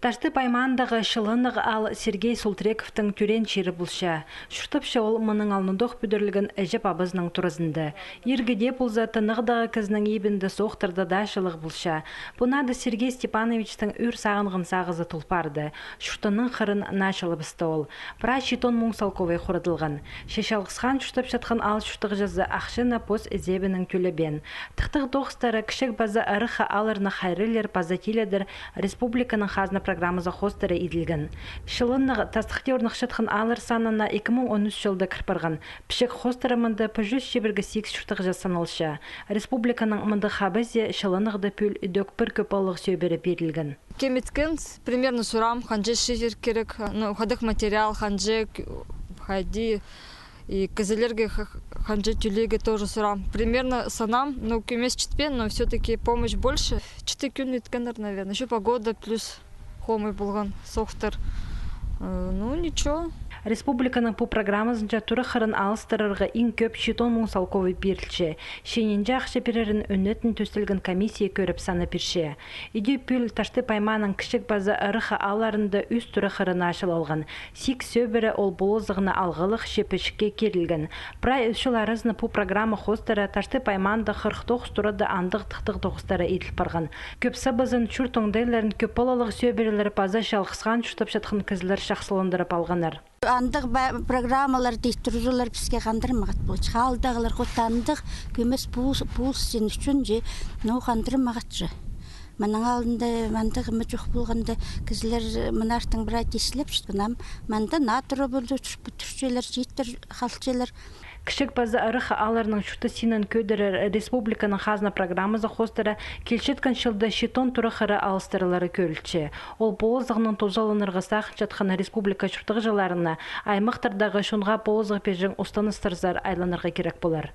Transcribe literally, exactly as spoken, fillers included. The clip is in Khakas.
Таштып аймаандағы Чылынығ аал Сергей Султырековтың тӧреен чирі полча. Чуртапча ол мының алнындох пӱдірілген іҷе-пабазының туразында. Иргі дее полза, тынағдағы кізінің ибінде соохтарда даа чылығ полча. Пу наада Сергей Степановичтің ӱр сағынған сағызы тол парды. Чуртаннаң хырын наа чылыбысты ол. Прай читон муң салковай хорадылған. Че чалғысхан чуртапчатхан аал чуртағҷызы ахчаны пос ізебінең тӧлебеен. Тыхтағ тоғыстары кічіг паза ырах аалларны хайраллир паза тиледір республиканың хазна программазы хоостыра иділген. Чылынығ тастыхти орныхчатхан ааллар санына ікі муң он ӱс чылда кір парған. Пічік хоостыра мында пір чӱс чибіргі сигіс чуртағҷы саналча. Республиканың мындағ хабазы Чылынығда пӱӱл идӧк пір кӧп алығ сӧбіре пирілген. Кем иткен, примерно сурам, ханҷа чир кирек, ну, хайдағ материал, ханҷа, хайди, и кізілерге ханҷа тӧлирге тоже сурам. Примерно санам, ну, кӧмес читпеен, но все-таки помощь больше. Читі кӱн иткеннер, наверное. Еще погода плюс хомай полған, соохтар. Ну, ничего. Республиканың пу программазынҷа тура хырын алыстырарға иң кӧп читон муң салковай пирілче. Че нинҷе ахча пирерін ӱнетін тӧстелген комиссия кӧріп саны пирче. Иди пӱӱл Таштып аймааның кічіг паза ырах аалларында ӱс тура хырын ачылылған. Сигіс сӧбіре ол полызығны алғалығ чепічікке кирілген. Прай ӱс чыл аразында пу программа хоостыра Таштып аймаанда хырых тоғыс турада андағ тыхтағ тоғыстары иділ парған. Кӧп сабазын, чурт оңдайларын кӧп полалығ сӧбірелер паза чалғысхан чуртапчатхан кізілер чахсыландырып алғаннар. Андағ программалар дей турзалар, піске хандырмағат полча. Халдағылар хотта андағ кӧмес полыс, полыс син ӱчӱн же, но хандырмағат же. Мының алнында мындағ ма чох полғанда, кізілер мынартың прай тиислепчеткен, ам мында наа тура полды, турчалар, чииттер халчалар. Кічіг паза ырах аалларның чуртас синін кӧдірер республиканың хазна программазы хоостыра килчеткен чылда читон тура хыры алыстырылары кӧрілче. Ол полызығнаң тузаланарға сағынчатхан республика чуртағҷыларына аймахтардағы чонға полызығ пирҷең устаныстарзар айланарға кирек полар.